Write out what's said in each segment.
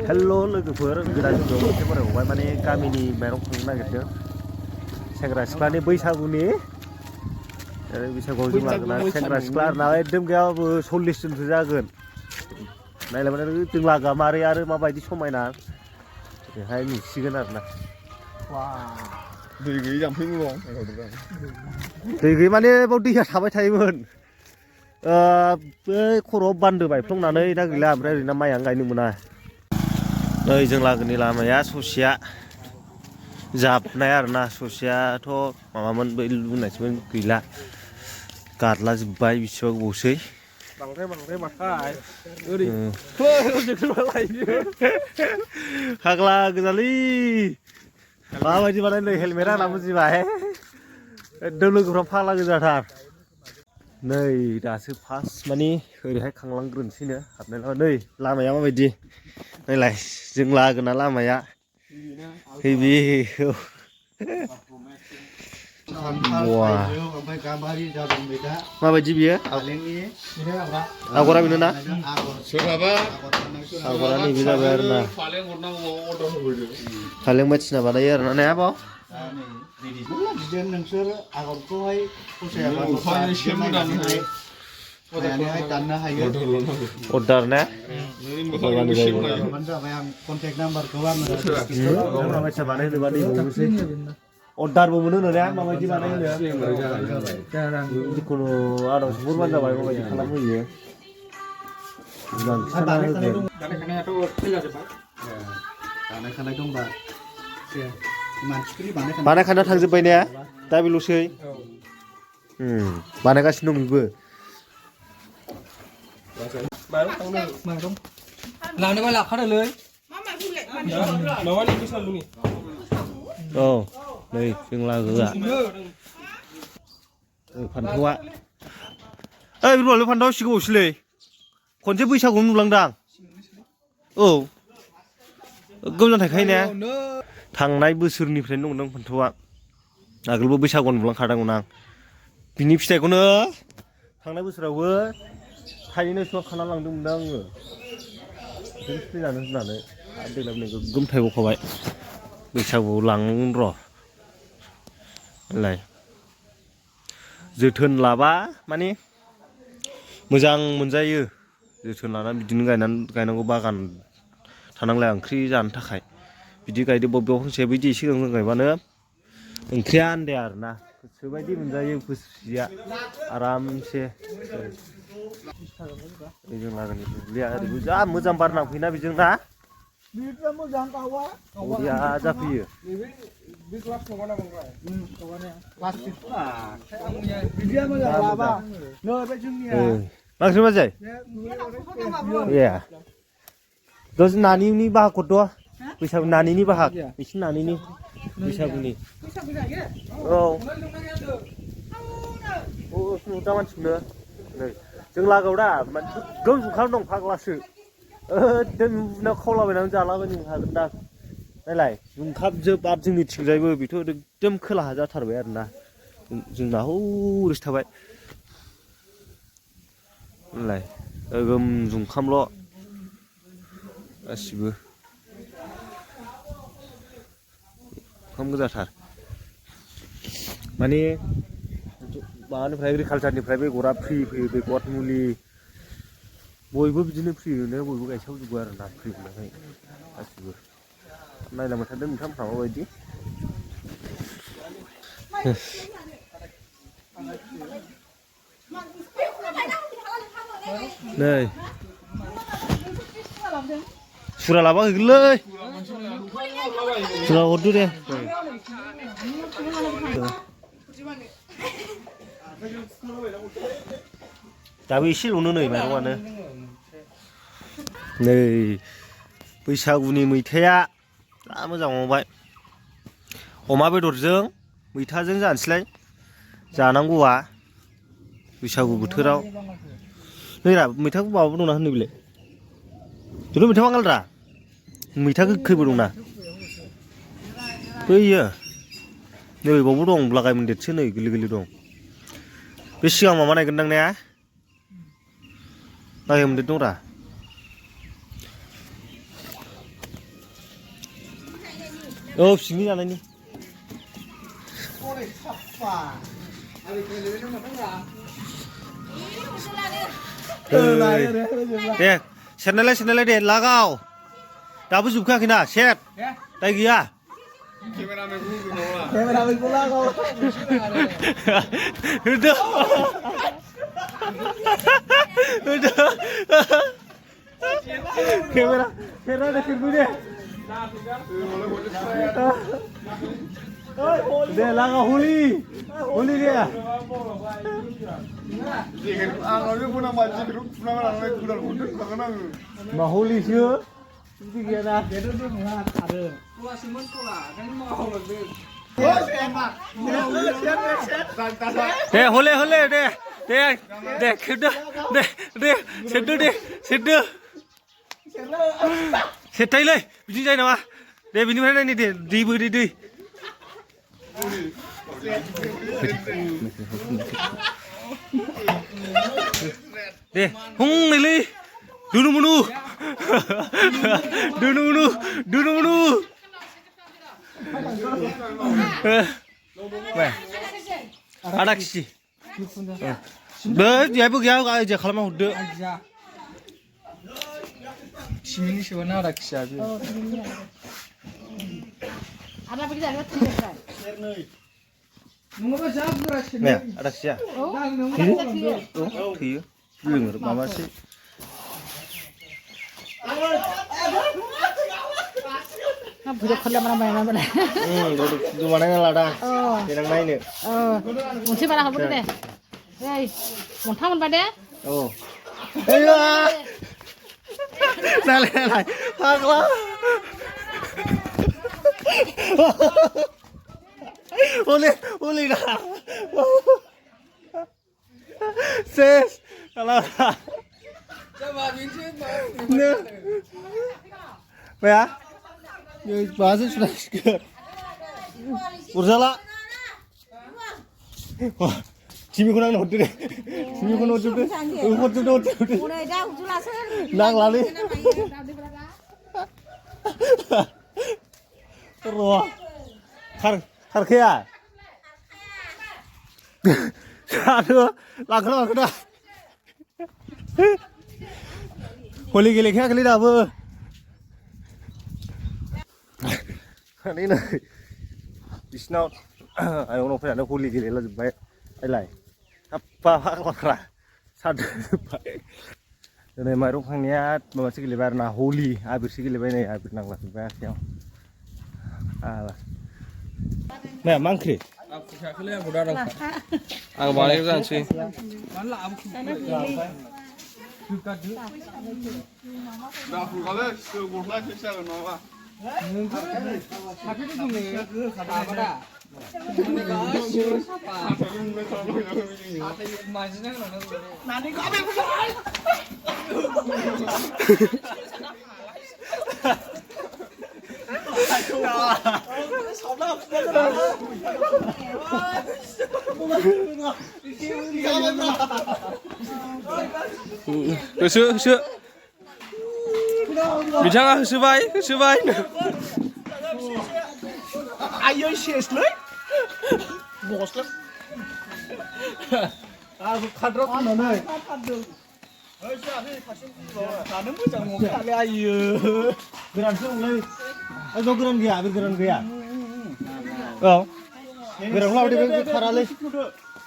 हेल' लोगोफोर गोदान भिडिअ मोनसे फरायबावबाय माने गामिनि माइरं खांनो नागिरदों सेंग्रा सिख्लानि बैसागुनि बैसागुआव जों लागोन सेंग्रा सिख्ला आरोना एकदम गैयाबाबो 40 जनसो जागोन नायलाय माने जों लागोआ मारै आरो माबायदि समायना बेहाय नुसिगोन आरोना दै गैयै जाम्फैबो दं दै गैयै माने बाव दैया थाबाय थायोमोन बै खर'आव बान्दो बायफ्लंनानै दा गैला ओमफ्राय ओरैनो माइआनो गायनो मोना नै जों लागोनि लामाया ससेया जाबनाय आरोना ससेयाथ' माबामोन बै बुंनायसोमोन गैला गारला जोब्बाय बेसेबा गोबावसै बांद्राय माथाय ओरै फाग्ला गोजालै माबायदि बानायनो हेलमेट आंना बुजिबाय एकदम लोगोफ्रा फाग्ला गोजाथार नै दासो फार्स्ट माने ओरैहाय खांलांग्रोनोसैनो हाबनाय नै लामाया माबायदि नायलाय जों लागोना लामाया हेभि माबायदि बियो आगरा बेनो ना सोरहाबा आगरा नैबे जाबाय आरोना फालें बायदिसिना बानायो आरोना ने आब' नोंसोर आगरखौहाय दाननो हायो अर्डार ने जाबाय आं कन्टेक्ट नाम्बारखौ आङो बानायनोबा नैबावनोसै अर्डारबो मोनो ने माबायदि बानायनो जिखुनु आदाव सोंहरबानो जाबाय माबायदि खालामहोयो बानायखानाय दंबा बानायखाना थांजोब्बाय ने दा बेल'सै बानायगासिनो दं बेबो लानोबा लाखादोलै औ नै जों लागोआ फान्थावआ ओइ बिरबल फान्थाव सिगाङावसोलै खनसे बैसागुआव नुलांदां औ गोजान थाखायो ने थांनाय बोसोरनिफ्रायनो दंदां फान्थावआ आगोलबो बैसागुआव नुलांखादोंमोन आं बिनि फिथाइखौनो थांनाय बोसोरावबो थाइनैनो सिगां खाना लांदोंमोन आङो बिदिनो फैनानै होननानै आरो देग्लाय गोगोम थाइबावखाबाय बैसागुआव लांगोन र' होनलाय जोथोन लाबा माने मोजां मोनजायो जोथोन लानानै बिदिनो गायनांगौ बागान थानांलाय ओंख्रि जानो थाखाय बिदि गायदो बबेयाव फांसे बिदि एसे गोबां गायबानो ओंख्रिया आन्दाया आरोना गोसोबायदि मोनजायो बोसोरसेया आरामसे जों लागोनि दुब्लिया ओरैबो जा मोजां बार नांफैयोना बेजों ना बरिया जाफैयो मा ओंख्रि माजाय ए दस नानिनि बाहागखौथ' बैसागु नानिनि बाहाग बिसिनि नानिनि बैसागुनि औ नुदा मानसिखौनो नै जों लागोआव दा गोगोम जुखाम दं फाग्लासो एकदम उनाव खावलाबायनानै जालाबायनो हागोन दा नायलाय जुखाम जोब आरो जोंनिथिंजायबो बेथ' एकदम खोलाहा जाथारबाय आरोना जोंना हौरैसो थाबाय नायलाय गोगोम जुखामल' गासिबो जुखाम गोजाथार माने माबानिफ्राय एग्रिकालसारनिफ्राय बेगरा फ्रि फैयो बेगर मुलि बयबो बिदिनो फ्रियैनो बयबो गायसावजोबो आरोना फ्रि मोननानै गासिबो नायलांबाय थादों नोंथांमोनहा माबायदि नै सुरा लाबा हैगोनलै सुरा हरदो दे दाबो एसेल'नो नै माइरंआनो नै बैसागुनि मैथाया जा मोजां माबाबाय अमा बेदरजों मैथाजों जानोसैलाय जानांगौआ बैसागु बोथोराव नैरा मैथाखौ माबाबो दंना होनो बेलाय बेथ' मैथा बांगालरा मैथा गोखैबो दंना बैयो नै बावबो दं लागाय मोनदेरसो नै गोरलै गोरलै दं बे सिगां माबा नायगोनदां ने लागाय मोनदेर दंरा फिकनिक जानायनि दे सेरनायलाय दे लागाव दाबो जोबखायाखैना सेर दाय गैया केमेरामेनखौ लागाव होदो केमेरा दे खेरबो दे दे लागाव हलि दे आंनावनो फोनांबा जेकेटखौ फुनांगोन आं गोदान हरदों थागोन आङो मा हलिसो बिदि गैयाना दे हले दे खेबदो दे सेरदो सेरथायलै बिदि जायो नामा दे बिनिफ्राय नायनि दे दैबो दै दे हंनैलै दुनु मुनु आधा केजि जेबो गैया आइदिया खालामना हरदो सिमिनि सोबानो आदा खिया बे नङाबा जा बुरा ने आधा केजिया थैयो लोङो माबासो Budak kerja mana? Gimana lada? Yang lainnya. Mesti mana kamu deh? Hei, montaman pada? Oh. Ayo. Salah. Haklah. Boleh dah. Ses. Kalau. Coba bincang. Ya. Bahasa sudah segar. Ursala. Cimi kunang notu deh. Notu. Nang lali. Terus. Kar kaya. Aduh, lagu dah. Holi gile kaya kali dah bu. Ini nih, isnau, ayo nopo ada holi gile lah jumpai, ailai, apa lah, sadar jumpai. Jadi maru pangniat, bawa sih gile berna holi, abis sih gile berna abis nang lah jumpai asyik. Alah, nah mangkri. Aku cakap leh, aku dah dah. Aku balik kan sih. Mana aku suka tu. Dah full kali, sekolah kita kan nama. Tapi tu tu ni, apa dah? Macamnya mana tu? Nanti kau ambil pusat. Hüsü. Bicara hüsü bay. Ayo ses leh. Bos lah. Aku kadrot mana? Kamu macam muka kali ayo. Geran sih Ayo geran gaya. Oh. Geran lah udah karale.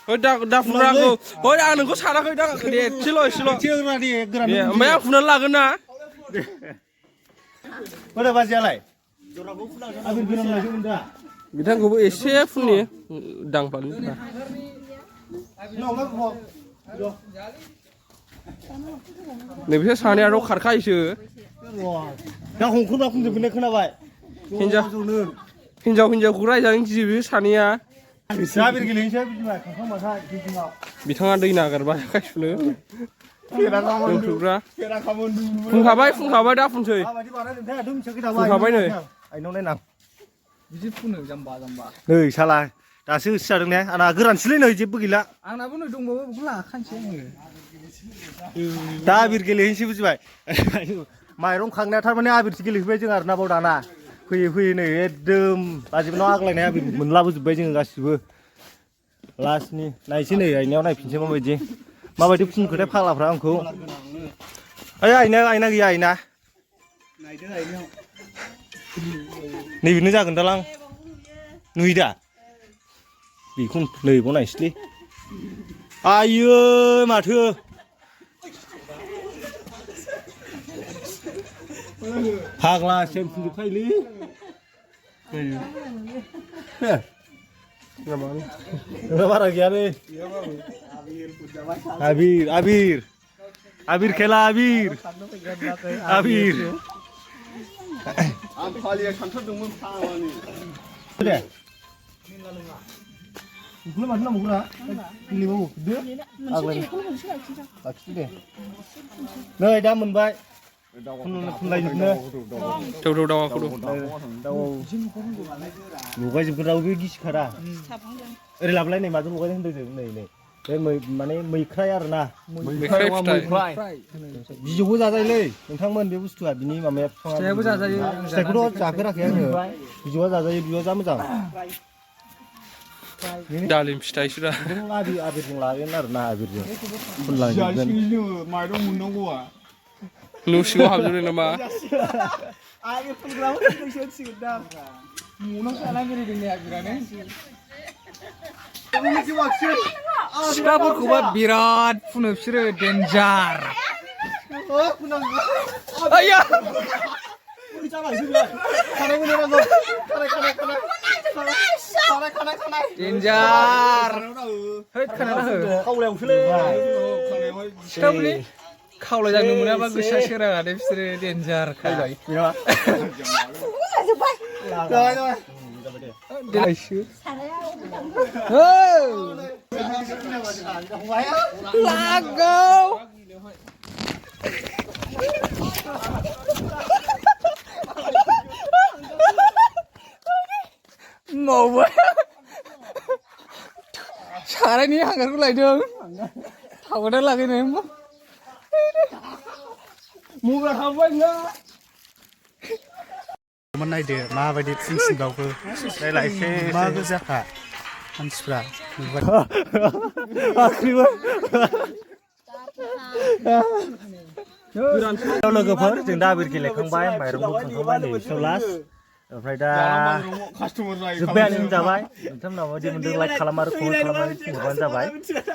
Oh dah full aku. Oh anu kau salah kau dah. Dia silo. Cil nanti geran. Ya, macam full lagi na. Mana bahasa lain? Abis geran lagi unda. Kita kau isi full ni, dang paling. Ni bisa sana ada karkai sih. Yang hongkong aku tu benar kena baik. Hinjau kurai jangan cibi sania. Sabir gilin saya bisa kau masa kita. Bitang ada ina agar banyak kai sunu. Kira kamu Tukra. dulu. Fung kabai dah fung cuy. Fung kabai ni. Ayo neng nang. Biji pun jamba. Nih salah. Dasu sedang ni. Anak geran sini nih je begila. Anak pun dong bawa gula kan sih. Sabir gilin sih bisa baik. Mairong kangnya thar mana abir gilin baik jengar na bawa dana. फैयै नै एकदम बाजिबनाव आग्लायनाया मोनलाबोजोब्बाय जोङो गासिबो लास्टनि नायसै नै आइनायाव नायफिनसै माबायदि फुनखोथाय फाग्लाफ्रा आंखौ ओइ आइना गैया आइना नायदो आइनायाव नैबेनो जागोन दालां नुयो दा बेखौ नैबाव नायसैलै आइयो माथो फाग्ला सेम फुंजोबखायोलै बारा गैयालै आबिर खेला आबिर आं फालिया सानथारदोंमोन फाग्लानि दे बेखौनो माथो नांबावगोना गेलेबावो दो आग्लाय लाखिदो दे नै दा मोनबाय फुनलायजोबनो लगायजोबगोन रावबो बे गिसिखारा ओरै लाबोलाय नै माजों लगायदों होन्दों जों नै बे माने मैख्राय आरोना बिजौबो जाजायोलै नोंथांमोन बे बुस्थुआ बिनि माबाया फिथाइयाबो जाजायो फिथाइखौथ' जाफेराखै आङो बिजौआ जाजायो बिजौआ जा मोजां दालिम फिथाइसो दा आबिरजों लागोन आरोना आबिरजों फुनलांजोबगोन माइरं मोननांगौआ न' सिङाव हाबजोबदों नामा आगे फुनग्राबो फैसिगोन दा मनाव जाना बेरायदों ने आबिरानो सिख्लाफोरखौबा बिराद फुनो बिसोरो डेन्जार आया डेन्जार होद खोनाना हो खावलायावसोलै सिख्लाफोरनि खावलाय जानो मोनाबा गोसा सोराङानो बिसोरो डेन्जार खायबाय लागाव मावबाय सारायनि हांगारखौ लायदों थावना लागायनाय मबाइल हाबबाय ना नायदो माबायदि फुनसिनबावो नायलायसै मा गोजाखा मानसिफ्रा लोगोफोर जों दा आबिर गेलेखांबाय माइरंबो खांखांबाय नै बिसोर लास्ट ओमफ्राय दा जोब्बायानो होनजाबाय नोंथांमोनाबो दि मोनदों लाइक खालाम आरो कमेन्ट खालामनानै बुंहरबानो जाबाय